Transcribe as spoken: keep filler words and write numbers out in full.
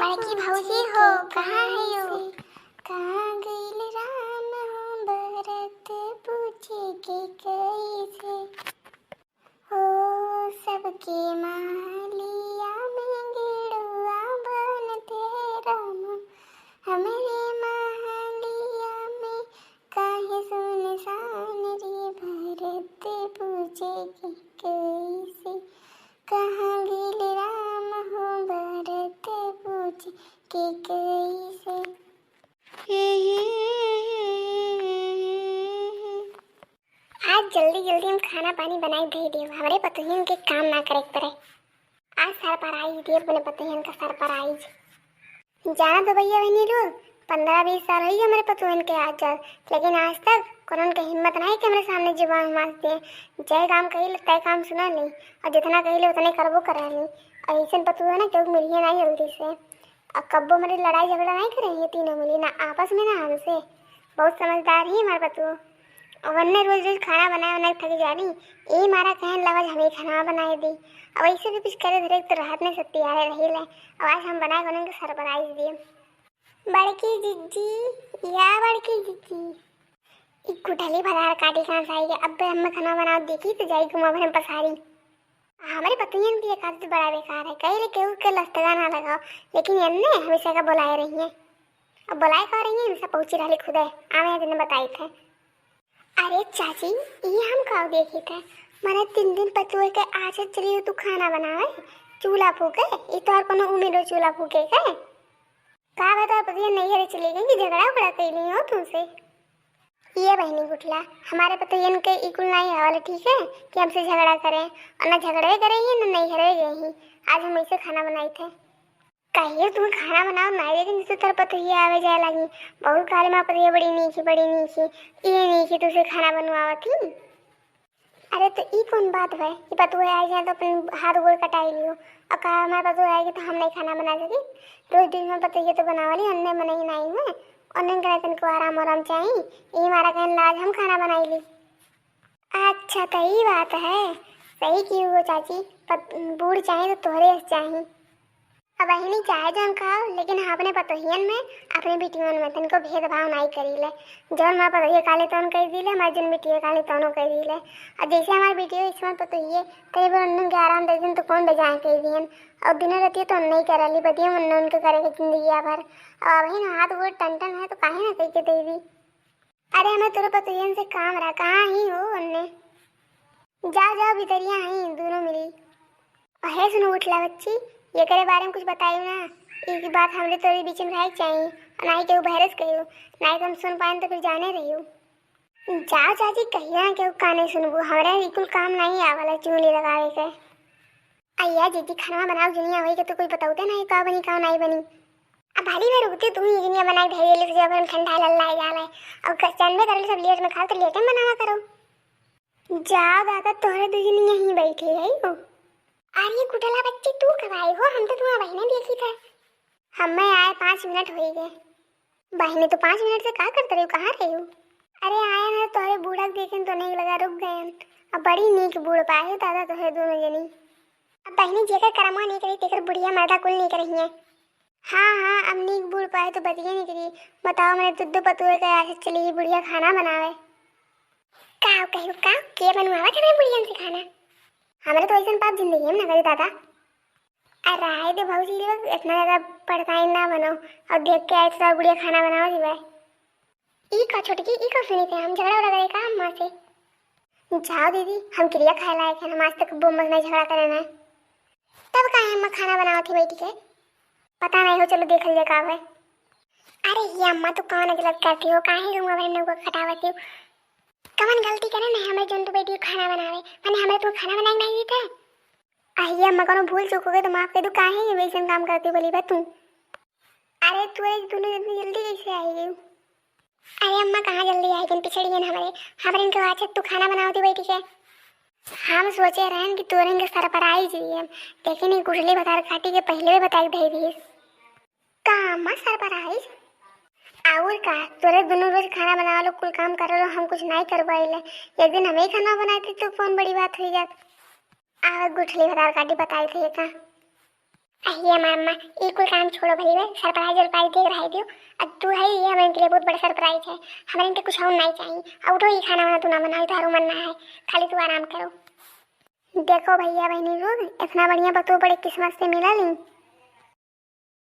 बड़की भौजी हो, कहाँ है यू? कहाँ गइल राम हो बरत पूछे के कैसे? हो सबके महलिया में गेड़ुआ बनते राम, हमरे महलिया में काहे सुनसान रे बरत पूछे के कैसे? कहाँ गइल राम हो बरत पूछे के कैसे? आज जल्दी जल्दी हम खाना पानी बनाई दे देब, हमरे पतोहियन के काम ना करे के पड़े। आज सरप्राइज देब अपने पतोहियन का, सरप्राइज। जाना तो भैया बहनी लोग, पन्द्रह बीस साल होई हमरे पतोहियन के आज जात, लेकिन आज तक कोनो के हिम्मत नहीं कि हमरे सामने जुबान मार दे। जय काम कही ले, तय काम सुना ली, और जितना कही ले उतने करबो करा ली। और ऐसन पतोह ना केहू मिलिए ना जल्दी से। अब कब्बो मेरे लड़ाई झगड़ा नहीं करे ये तीनों मिली, ना आपस में ना हमसे। बहुत समझदार ही हमारे पतोह। और वन्ने रोज रोज खाना बनाए बनाए थक जानी, यही मारा कहन लगा जे हमें खाना बनाए दी। अब ऐसे भी कुछ करे धरे तो राहत नहीं सकती यार रही ले। अब आज हम बनाए बने के सरप्राइज दिए। बड़की जिज्जी, या बड़की जिज्जी। ई गुठली भदार काटी कहाँ से आई है? अब्बे हमें खाना बनाओ देखी तो जाई घुमा भरम पसारी। हमरे पतोहियन की एक आदत बड़ा बेकार है, कहीं ले केहू के लस्तगा ना लगाओ, लेकिन एन्ने हमेशा का बुलाए रही है। अब बुलाए का रही है, इनसे पहुँची रहली खुदे, आवे हैं जिन्हें बताई थे। अरे चाची, ये हम का देखी थे? माने तीन दिन पतोह के आज चली हो तू खाना बनावे, चूल्हा फूके, ये तो और कोनो उम्र हो चूल्हा फूके के? का बता पतोह नैहर चली गई कि झगड़ा उगड़ा कैली हो तुमसे? ये बहनी गुठला, हमारे पतोहियन के ई कुल नहीं आवल, ठीक है, कि हमसे झगड़ा करें, और ना झगड़े करे ही, ना नैहरे गए ही। आज हम ऐसे खाना बनाई थे। कहिए तुम खाना बनाओ ना, लेकिन जिससे तोर पतोहिया आवे जाए लगी, बहुत गाली माँ पतोहिया बड़ी नीक ही, बड़ी नीक ही, ये नीक ही तुझसे खाना बनवावत ही। अरे तो ई कौन बात है कि पतोह आ जाए तो अपन हाथ गोड़ कटाई लियो, और कहा हमारे पतोह आएगी तो हम नहीं खाना बना सकी? रोज दिन में पतोहिया तो बनावली, अन्ने मनई नहीं हुए, अन्ने करे तनको आराम आराम चाहिए, यही मारा कहन लाज हम खाना बनाई ली। अच्छा तो ई बात है, सही की हो चाची, पत-, बूढ़ चाहिए तो तोहरे अस चाहिए। अब बहिनी चाहे जौन खाओ, लेकिन हाँ अपने पतोहियन में, अपने बिटियन में तनको भेदभाव नहीं करी ले। जौन हमारे पतोहिए काले तौन कर दी ले, हमारे जौन बिटिए काले तौनो कर दी ले। और जैसे हमारे बिटिए इसमें पतोहिए, तनी बार उन्नन के आराम दे दिन तो कौन बेजान कर दियन। और दिन रतिए तो नहीं करली, बदिए उन्नन उनके करे के जिंदगी भर। अब वही ना हाथ गोड़ टन टन है तो काहे ना कह के दे दी। अरे हमें तोरे पतोहियन से काम रहा, कहाँ ही हो उन्ने? जाओ जाओ भितरिया आई दोनों मिली। अहे सुनो गुठला बच्ची, ये करे बारे में कुछ बताइयो ना। ई की बात हमरे तोरे बीच में रहे के चाहिए, और ना ही केहू बहरस कहियो, ना ही हम सुन पाए तो फिर जाने रहियो। जाओ चाची, कहिया केहू का नहीं सुनबू, हमरा ई कुल काम नहीं आवला चूल्ही लगावे के। अइया जीजी, खाना बनाओ दुनिया होई के तो कुछ बताओ दे नहीं का बनी का नहीं बनी। अब भारी में रुकते तू ही दुनिया बनाई धैर्य ले जब हम ठंडा लल्ला आ जाला। अब चंद में कर ले सब लेट में खाओ तो लेट में बनावा करो। जाओ दादा, तोहरे दू जनी यहीं बैठे है हो। अरे गुठला बच्ची, तू कब आई हो? हम तो तुम्हारा बहने देखी था। हम मैं आए पाँच मिनट हो ही गए। बहने तो पाँच मिनट से का करते रही, कहाँ रही हो? अरे आए ना, तोहरे बूढ़ा के देखे तो नहीं लगा, रुक गए हम। अब बड़ी नीक बूढ़ पाए हो दादा तोहरे दोनों जनी। अब बहने जेकर करमवा नीक रही, तेकर बुढ़िया मर्दा कुल नीक रही है। हाँ हाँ, अब नीक बूढ़ पाए तो बतिये नीक रही। बताओ, मैंने दुद्ध पतुए के आसे चली ही बुढ़िया खाना बनावे। का कहियो का? के बनवावत हवे बुढ़ियन से खाना? हमरे तो ऐसन पाप जिंदगी में ना करी दादा। अरे राय दे भौजी लोग, इतना ज्यादा पढ़ताई ना बनो। और देख के आए तो बुढ़िया खाना बनाओ जीवे। ई का छोटकी, ई का सुनी थे हम झगड़ा उगड़ा करे का अम्मा से? जाओ दीदी, हम किरिया खाए लायक है, हम आज तक बोमस नहीं झगड़ा करे ना। तब काहे अम्मा खाना बनावत ही बैठ के? पता नहीं हो, चलो देखल जाए का है। अरे ये अम्मा, तू कौन गलत करती हो, काहे रूम में नौकर खटावती हो? कवन गलती करे नहीं हमें, जौन तू बैठी खाना बनावे, मैंने हमें तू खाना बनाए नहीं देते। अहिया अम्मा, कोनो भूल चूक हो गई तो माफ कर दो, काहे ये वैसन काम करती बोली बा तू? अरे तू एक दोनों इतनी जल्दी कैसे आई गई? अरे अम्मा, कहाँ जल्दी आई गई, पिछड़ी है ना हमारे, हमारे इनके बात है, तू खाना बनावती बैठी के। हम सोचे रहन कि तोरे इनके सरप्राइज दिए, लेकिन ये गुठली भतार काटी के पहले भी बताई दे दिए। का अम्मा सरप्राइज? और का, तोरे दोनों रोज खाना बनावे लो, कुल काम करे लो, हम कुछ नहीं कर पाइले। एक दिन हमें ही खाना बनाते तो कौन बड़ी बात हुई जात। आवे गुठली भतार काटी बताई थे का। अहिए मामा, ई कुल काम छोड़ो भली बे, सरप्राइज उरप्राइज दे रहा दियो। अब तू है, ये हमन के लिए बहुत बड़ा सरप्राइज है। हमन के कुछ और नहीं चाहिए। अब उठो, ये खाना वाना तू ना बनाओ, तोहार मन ना है, खाली तू आराम करो। देखो भैया बहनी लोग, इतना बढ़िया बतू बड़े किस्मत से मिलल ही।